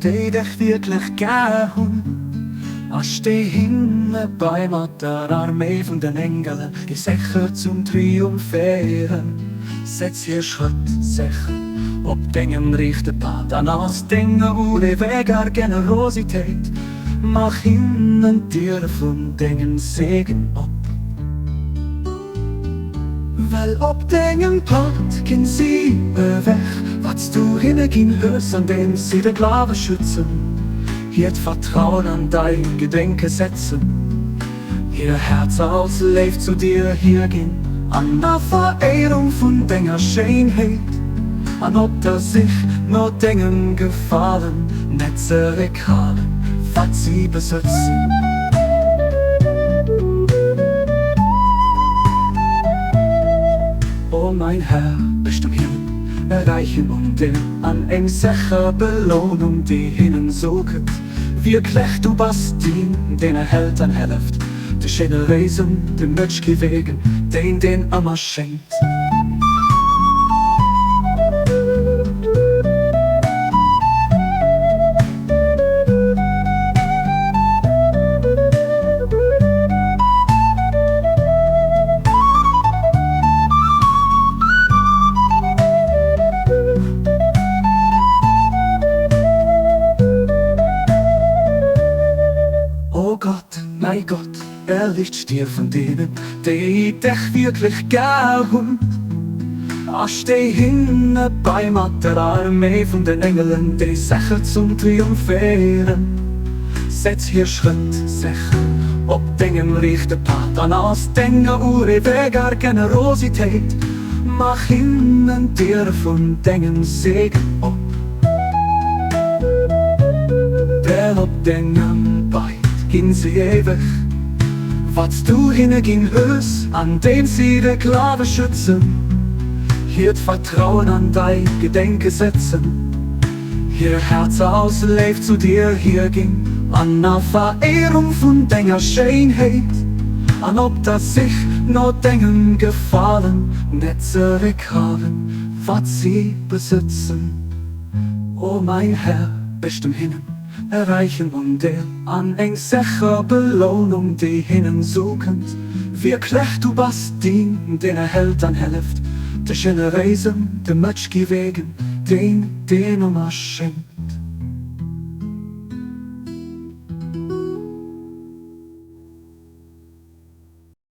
déi dech wierklech gär hunn. A stee hinne bei mat der Arméi vun den Engelen, déi sécher zum Triumph féieren. Setz hir Schrëtt sécher op dengem riichte Pad an aus denger ureweger Generositéit maach hinnen d'Diere vun dengem Segen op. Well op dengem Pad ginn si ewech, wat s du hinne ginn hues, andeems si de Glawe schützen, hiert Vertrauen an däi Gedenke setzen, hir Häerzer aus Léift zu dir hierginn an a Veréierung vun denger Schéinheet an op der Sich no dengem Gefalen net zeréckhalen, wat si besëtzen. O mäin Här, bist am Himmel, erreichen un dir an eng sécher Belounung, déi hinnen sucket. Wierklech, du bass deen, deen erhält an helleft, de Generéisen, de Mëtschkiwegen, deen, deen ëmmer schéngt. O Gott, mäi Gott, erliicht d'Stier vun deenen, déi dech wierklech gär hunn, a stéi hinne bei mat der Arméi vun den Engelen, déi sécher zum Triumph féieren. Setz hir Schrëtt sécher op dengem riichte Pad an aus denger ureweger Generositéit maach hinnen d'Diere vun dengem Segen op. Well op dengem Beit ginn si éiweg, wat s du hinne ginn hues, andeems si de Glawe schützen, hiert Vertrauen an däi Gedenke setzen. Hir Häerzer aus Léift zu dir hierginn an a Veréierung vun denger Schéinheet an op der Sich no dengem Gefalen net zeréckhalen, wat si besëtzen. O mäin Här, bestëmm hinnen e räichen Undeel an eng sécher Belounung, déi hinnen soukënnt. Wierklech, du bass deen, deen erhält an helleft de Generéisen, de Mëtschgiwegen, deen, deen ëmmer schéngt.